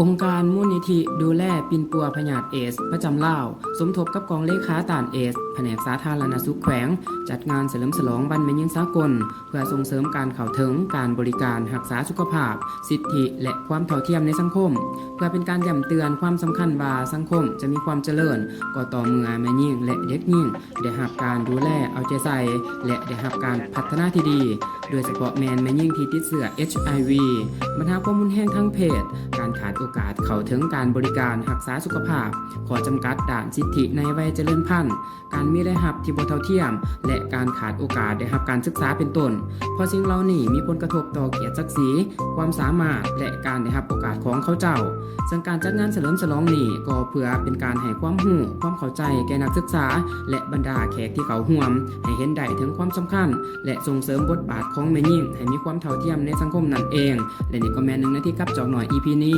ອົງການມູນນິທິດູແລປິ່ນປົວພະຍາດເອດສປະຈຳລາວ ສົມທົບກັບກອງເລຂາຕ້ານເອດສ ພະແນກສາທາລະນະສຸກແຂວງ ຈັດງານສະເຫຼີມສະຫຼອງວັນແມ່ຍິງສາກົນ ເພື່ອສົ່ງເສີມການເຂົ້າເຖິງການບໍລິການຮັກສາສຸຂະພາບ, ສິດທິ ແລະ ຄວາມເທົ່າທຽມໃນສັງຄົມ, ເພື່ອເປັນການຢ້ຳເຕືອນຄວາມສຳຄັນວ່າສັງຄົມຈະມີຄວາມຈະເລີນກໍຕໍ່ເມື່ອແມ່ຍິງ ແລະ ເດັກຍິງ ໄດ້ຮັບການດູແລເອົາໃຈໃສ່ ແລະ ໄດ້ຮັບການພັດທະນາທີ່ດີ, ໂດຍສະເພາະແມ່ນແມ່ຍິງທີ່ຕິດເຊື້ອ ເອັດໄອວີ, ບັນຫາຄວາມຮຸນແຮງທາງເພດ, ການຂາດໂອກາດເຂົ້າເຖິງການບໍລິການຮັກສາສຸຂະພາບ, ຂໍ້ຈຳກັດດ້ານສິດທິໃນໄວຈະເລີນພັນ, ການມີລາຍຮັບທີ່ບໍ່ເທົ່າທຽມ ແລະ ການຂາດໂອກາດໄດ້ຮັບການສຶກສາເປັນຕົ້ນ, ເພາະສິ່ງເຫຼົ່ານີ້ມີຜົນກະທົບຕໍ່ກຽດສັກສີ, ຄວາມສາມາດ ແລະ ການໄດ້ຮັບໂອກາດຂອງເຂົາເຈົ້າ. ເຊິ່ງການຈັດງານສະເຫຼີມສະຫຼອງນີ້ກໍເພື່ອເປັນການໃຫ້ຄວາມຮູ້, ຄວາມເຂົ້າໃຈແກ່ນັກສຶກສາ ແລະ ບັນດາແຂກທີ່ເຂົ້າຮ່ວມ ໃຫ້ເຫັນໄດ້ເຖິງຄວາມສຳຄັນ ແລະ ສົ່ງເສີມບົດບາດຂອງແມ່ຍິງໃຫ້ມີຄວາມເທົ່າທຽມໃນສັງຄົມນັ້ນເອງ. ແລະ ນີ້ກໍແມ່ນໜຶ່ງໃນທີ່ກັບຈອກນ້ອຍ ອີ ພີ ນີ້.